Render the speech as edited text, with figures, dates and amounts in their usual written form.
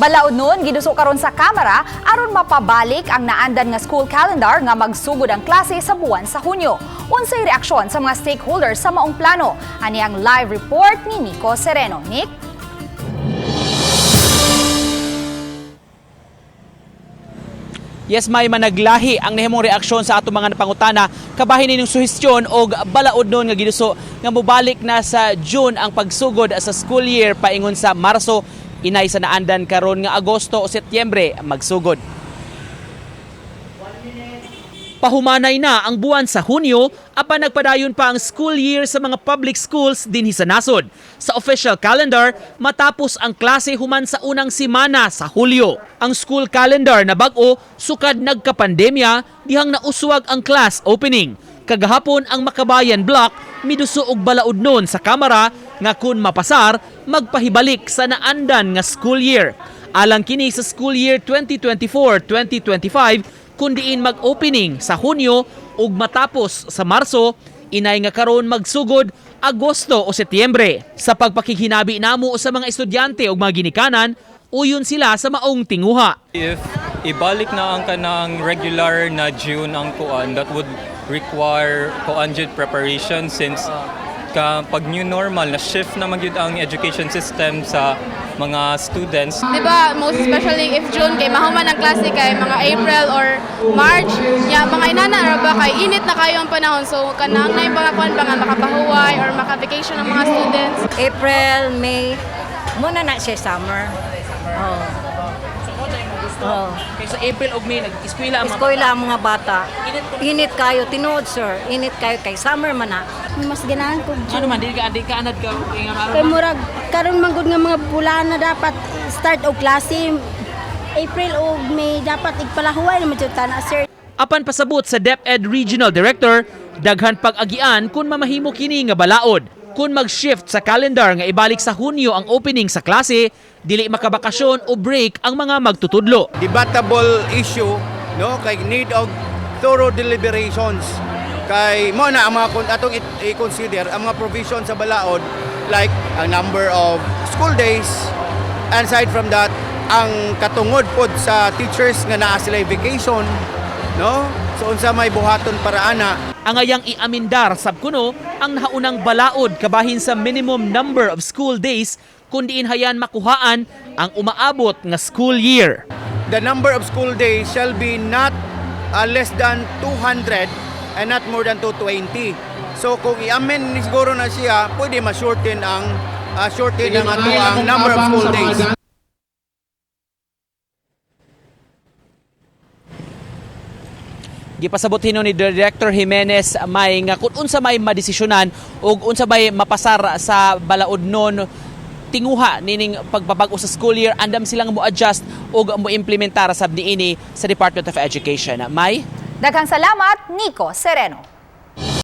Balaod nun giduso karon sa Kamara aron mapabalik ang naandan nga school calendar nga magsugod ang klase sa buwan sa Hunyo. Unsay reaksyon sa mga stakeholders sa maong plano? Ani ang live report ni Nico Sereno. Nick? Yes, may managlahi ang nahimong reaksyon sa atong mga napangutana kabahin nining suhestyon og balaod nun nga giduso nga mobalik na sa June ang pagsugod sa school year paingon sa Marso, inay sa naandan karon nga Agosto o Setyembre magsugod. Pahumanay na ang buwan sa Hunyo, apan nagpadayon pa ang school year sa mga public schools dinhi sa nasod. Sa official calendar, matapos ang klase human sa unang simana sa Hulyo. Ang school calendar na bag-o sukad nagkapandemya dihang nauswag ang class opening. Kagahapon ang Makabayan Block miduso og balaod nun sa Kamara nga kun mapasar magpahibalik sa naandan nga school year. Alang kini sa school year 2024-2025 kun diin mag-opening sa Hunyo ug matapos sa Marso, inay nga karon magsugod Agosto o Setyembre. Sa pagpakighinabi namo sa mga estudyante ug mga ginikanan, uyon sila sa maong tinguha. If ibalik na ang kanang regular na June ang kuan, that would require kuan jud preparation since ka pag new normal na shift na magyud ang education system sa mga students. Di ba, most especially if June kay mahuman ang klase kay mga April or March, ya mga inana ra ba kay init na kayo ang panahon, so kanang na yung mga kuan pa nga makapahuway or maka-vacation ang mga students. April, May, muna na siya summer. Oh. Oh. Kaysa April ug May nag-eskwela Eskwela ang mga bata. Init kayo, tinuod, sir. Init kayo kay summer man na. Mas ganahan ko Ano man dili ka di ka anad ka kay murag karon man gud nga mga bulan na dapat start og klase April o May, dapat igpalahuway naman jud ta na, sir. Apan pasabot sa DepEd Regional Director, daghan pag-agian kung mamahimo kini nga balaod. Kung mag-shift sa calendar nga ibalik sa Hunyo ang opening sa klase, dili makabakasyon o break ang mga magtutudlo. Debatable issue, no, kay need of thorough deliberations, kay mo na ang mga atong i-consider ang mga provision sa balaod, like ang number of school days, and aside from that, ang katungod pod sa teachers nga naa sila vacation, no? So unsa may buhaton para ana? Ang ayang iamindar sab kuno ang nahaunang balaod kabahin sa minimum number of school days kun diin hayan makuhaan ang umaabot nga school year. The number of school days shall be not less than 200 and not more than 220. So kung i-amend ni siguro na siya, pwede ma-shorten ang shorten ang ato ang number of school days. Gipasabot hinon ni Director Jimenez, may nga kung unsa may madesisyonan ug unsa may mapasar sa balaod nun tinguha nining pagbabago sa school year, andam silang mo-adjust ug mo-implementar sab niini sa Department of Education. May Daghang salamat, Nico Sereno.